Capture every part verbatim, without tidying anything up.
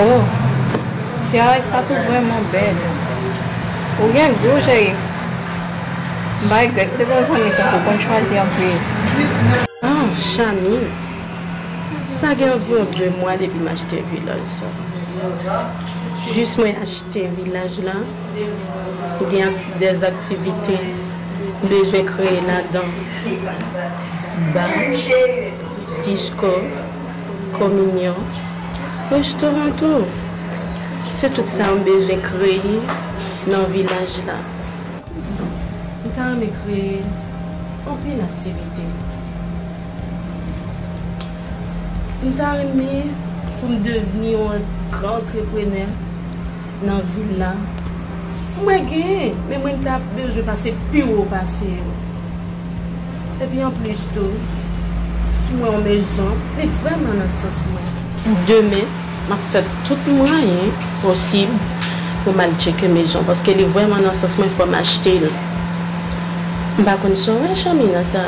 Oh, Ciara, espas ou vrèman bèl. Ou gen gou, cheri. M pa regrèt te gen yon zanmi tankou w, konn chwazi anpil. Ah, Chami, sa gen anviwon de mwa depi m achte vilaj sa. Jis mwen achte vilaj la, gen ak-, dèz aktivite m bezwen kreye ladan. Ba, disko, kominyon, restoran tou. Se tout sa m bezwen kreye nan vilaj la. M ta renmen kreye anpil aktivite. M ta renmen pou m devni yon gran antreprenè nan vil la. Mwen genyen, men mwen ta bezwen pase pi wo pase yo. Epi anplis tou, mwen yon mezon, li vrèman nan sans mwen. Demen, m ap fè tout mwayen posib pou m al tcheke mezon, paske li vrèman nan sans mwen, fò m achte l. M pa konn sa w wè, Chami, nan sa.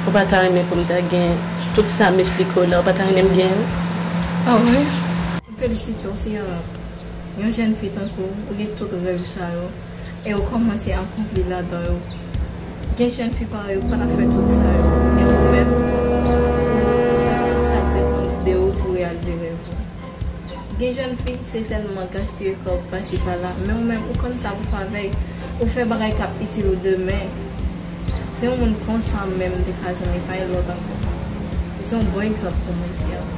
Ou pa ta renmen pou m ta gen tout sa m esplike w la, ou pa ta renmen m gen yo? Ah wi. M felisite w, Ciara. Yon jèn fi tankou w, ou gen tout rèv sa yo, e ou kòmanse akonpli ladan yo. Gen jèn fi parèy ou pa t ap fè tout sa yo, e ou menm, ou fè tout sa k depann de ou pou reyalize rèv ou. Gen jèn fi, se sèlman gaspiye kòb pasi pala, men ou menm, ou konn sa pou fè avè l, ou fè bagay k ap itil ou demen. Se yon moun konsa menm m te ka zanmi, pa gen lòt ankò. Ou se yon bon egzanp pou mwen, Ciara.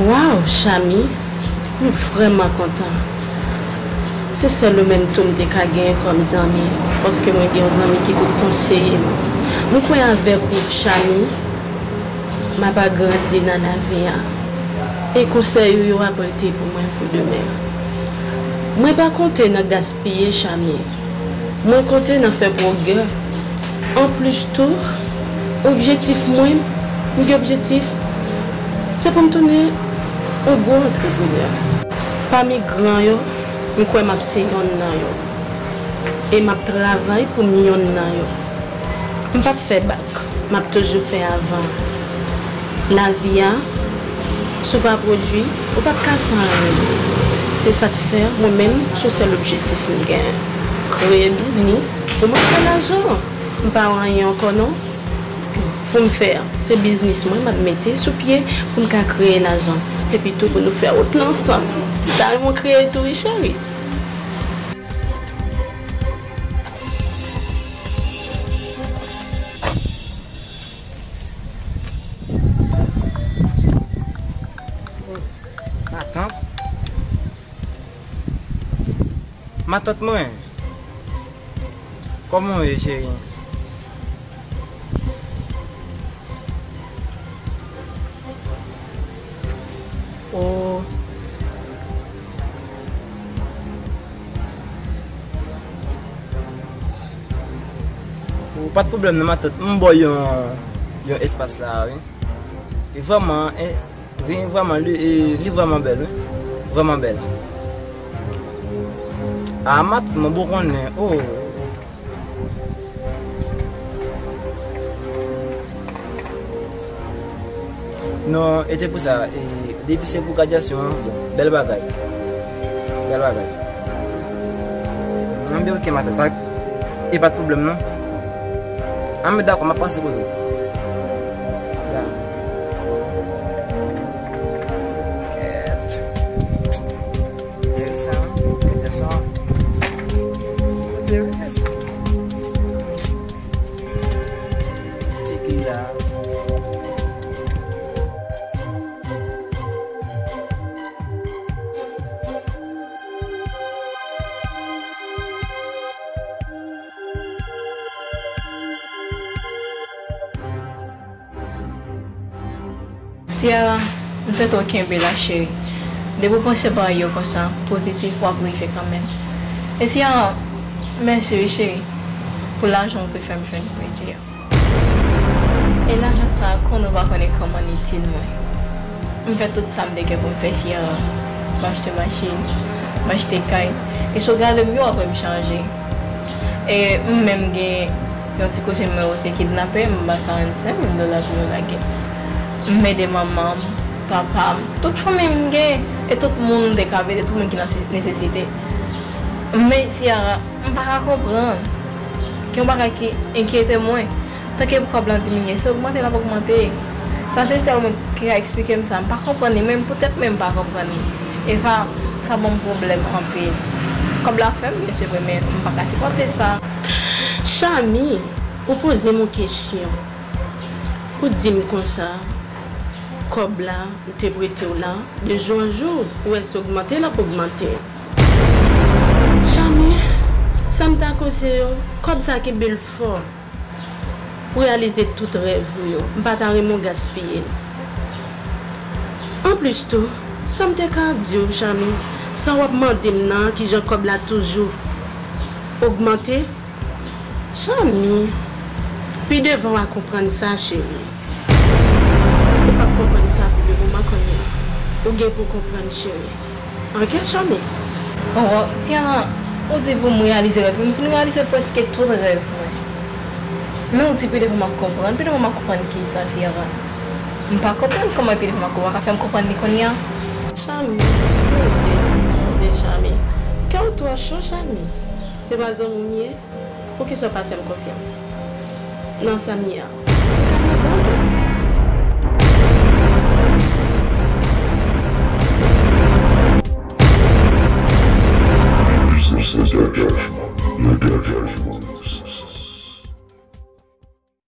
Waw, Chami, m vrèman kontan. Se sèl ou menm tou m te ka genyen kòm zanmi, paske mwen gen yon zanmi ki pou konseye m. M kwè avèk ou, Chami, m ap agrandi nan lavi a. E konsèy ou yo ap rete pou mwen pou demen. Mwen pa konte nan gaspiye, Chami. Mwen konte nan fè pwogrè. Anplis tou, objektif mwen, m gen objektif, se pou m tounen yon gwo antreprenè. Pami gran yo, m kwè m ap se yonn nan yo. E m ap travay pou m yonn nan yo. M p ap fè bak, m ap toujou fè avan. Lavi a, si w pa pwodui, ou p ap ka fè anyen. Se sa k fè, mwen menm, se sèl objektif m genyen. Kreye biznis pou m ap fè lajan. M pa wè anyen ankò non. Pou m fè, se biznis mwen m ap mete sou pye pou m ka kreye lajan. Epi tou pou nou fè wout lan ansanm. M ta renmen w kreye tou wi, cheri. Matant. Matant mwen. Kòman w ye, cheri? Oh. Oh, pa t pwoblèm non, matant. M ba w yon, yon espas la, wi. Li vrèman, eh, li vrèman, li, eh, li vrèman bèl, wi. Vrèman bèl. Ah, matant, mwen bon konnen. Oh. Non, e te pou sa, e, depi se pou gradyasyon an, bon, bèl bagay. Bèl bagay. Anben, oke, matant, pa, e pa t pwoblèm, non. Anben, dakò, m ap pase kote w. Ya. Kèt. Enteresan, enteresan. Enteresan. Tcheke la. Ciara, m swete w kenbe la, cheri. Depi w panse bagay yo konsa pozitif, w ap rive kanmenm. E Ciara, mèsi wi, cheri, pou lajan w te fè m jwenn kredi a. E lajan sa a, konnen w pa konnen kòman l itil mwen. M fè tout sa m te gen pou m fè, Ciara. M achte machin, m achte kay. E si w gade m, yo ap wè m chanje. E m menm gen yon ti kouzin mwen yo te kidnape, m ba karannsenk mil dola pou yo lage. M ede manman m, papa m, tout fanmi m gen. E tout moun m te ka vle, tout moun ki nan nesesite. Men Tiara, m pa ka konprann. Gen yon bagay ki enkyete mwen. Tanke pou kòb lan diminye, se ogmante l ap ogmante. Sa se sèl moun ki ka eksplike m sa. M pa konprann li, menm pou tèt mwen m pa konprann li. E sa, sa ban m pwoblèm anpil. Kòb la fè m byen, se vre, men m pa ka sipòte sa. Chami, ou poze m yon kesyon. Ou di m konsa, kòb la m te prete w la, de jou an jou, ou wè se ogmante l ap ogmante. Chami, sa m ta konseye w, kòb sa kenbe l fò. Pou reyalize tout rèv ou yo, m pa ta renmen w gaspiye l. Anplis tou, sa m te ka di w, Chami, sa w ap mande m nan, kijan kòb la toujou ogmante, Chami, pi devan w a konprann sa, cheri. Ou p ap konprann sa pou le moman kounye a. Ou gen pou konprann, cheri. Oke, Chami? Oh, Tiara, ou di pou m reyalize rèv mwen. M fin reyalize prèske tout rèv mwen. Men ou di pi devan m ap konprann. Pi devan m ap konprann kisa, Tiara? M pa konprann kòman pi devan m ap konprann. Ou ka fè m konprann li kounye a? Chami, poze, poze, Chami. Kè w twò cho, Chami. Se pa zanmi w m ye? Poukisa w pa fè m konfyans nan sa m ye a? Ou ka mandan m